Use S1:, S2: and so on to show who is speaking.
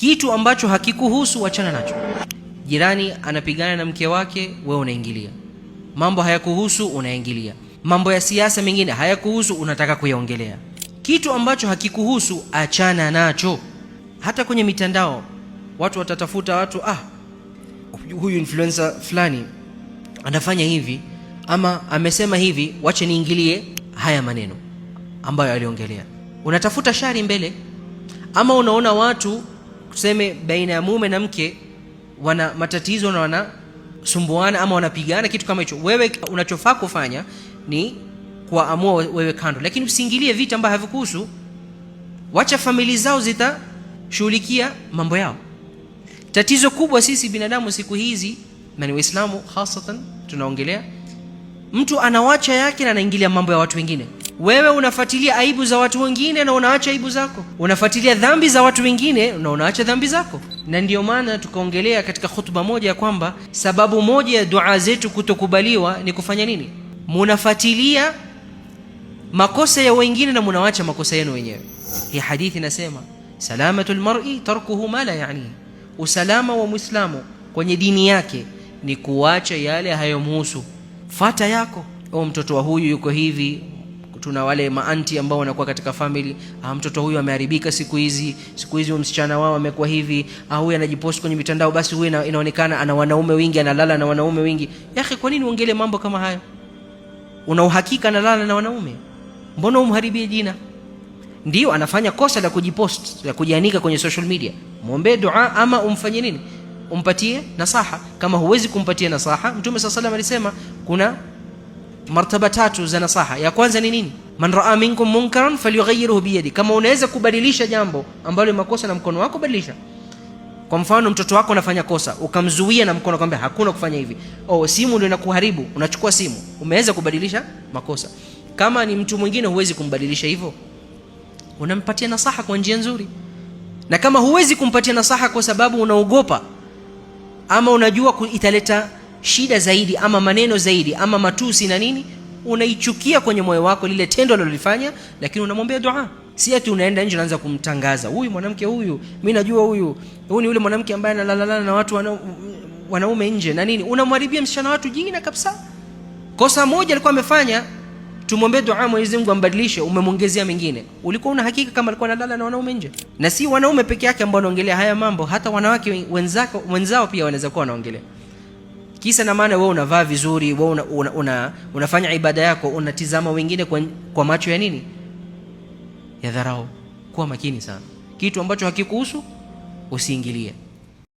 S1: Kitu ambacho hakikuhusu wachana nacho. Jirani anapigana na mke wake, wewe unaingilia. Mambo hayakuhusu, unaingilia. Mambo ya siasa mengine hayakuhusu, unataka kuyaongelea. Kitu ambacho hakikuhusu achana nacho. Hata kwenye mitandao watu watatafuta watu, huyu influencer fulani anafanya hivi ama amesema hivi, wache niingilie haya maneno ambayo aliongelea. Unatafuta shari mbele, ama unaona watu tuseme baina ya mume na mke wana matatizo na wanasumbuana ama wanapigana, kitu kama hicho. Wewe unachofaa kufanya ni kuamua wewe kando, lakini usiingilie vita ambavyo havikuhusu. Wacha famili zao zitashughulikia mambo yao. Tatizo kubwa sisi binadamu siku hizi, na ni Waislamu hasatan tunaongelea, mtu anawacha yake na anaingilia mambo ya watu wengine. Wewe unafuatilia aibu za watu wengine na unaacha aibu zako, unafuatilia dhambi za watu wengine na unaacha dhambi zako. Na ndiyo maana tukaongelea katika khutba moja ya kwamba sababu moja ya dua zetu kutokubaliwa ni kufanya nini? Munafuatilia makosa ya wengine na munawacha makosa yenu wenyewe. Hii hadithi inasema salamatul mar'i tarkuhu ma la ya'ni, usalama wa Muislamu kwenye dini yake ni kuacha yale hayomhusu. Fata yako, o mtoto wa huyu yuko hivi. Tuna wale maanti ambao wanakuwa katika family, mtoto huyu ameharibika siku hizi, siku hizi msichana wao amekuwa hivi, huyu anajipost kwenye mitandao, basi huyu inaonekana ana wanaume wingi, analala na wanaume wingi. Yaani, kwa nini uongelee mambo kama hayo? Una uhakika analala na wanaume? Mbona umharibie jina? Ndio anafanya kosa la kujipost, la kujianika kwenye social media. Muombe dua ama umfanye nini? Umpatie nasaha. Kama huwezi kumpatia nasaha, Mtume sallallahu alayhi alisema kuna martaba tatu za nasaha. Ya kwanza ni nini? Man raa minkum munkaran falyughayyirhu biyadi. Kama unaweza kubadilisha jambo ambalo ni makosa na mkono wako, badilisha. Kwa mfano, mtoto wako anafanya kosa, ukamzuia na mkono, akamwambia hakuna kufanya hivi. Oh, simu ndio inakuharibu, unachukua simu, umeweza kubadilisha makosa. Kama ni mtu mwingine huwezi kumbadilisha hivyo, unampatia nasaha kwa njia nzuri. Na kama huwezi kumpatia nasaha kwa sababu unaogopa ama unajua italeta shida zaidi ama maneno zaidi ama matusi na nini, unaichukia kwenye moyo wako lile tendo alilolifanya, lakini unamwombea dua. Si ati unaenda nje unaanza kumtangaza huyu mwanamke huyu, mimi najua huyu, huyu ni yule mwanamke ambaye analalala na watu wanaume nje na nini, unamharibia msichana watu jina kabisa. Kosa moja alikuwa amefanya, tumwombee dua Mwenyezi Mungu ambadilishe, umemwongezea mengine. Ulikuwa una hakika kama alikuwa analala na wanaume nje? Na si wanaume peke yake ambao wanaongelea haya mambo, hata wanawake wenzako wenzao pia wanaweza kuwa wanaongelea. Kisa na maana, wewe unavaa vizuri, wewe unafanya ibada yako, unatizama wengine kwa macho ya nini? Ya dharau. Kuwa makini sana, kitu ambacho hakikuhusu usiingilie.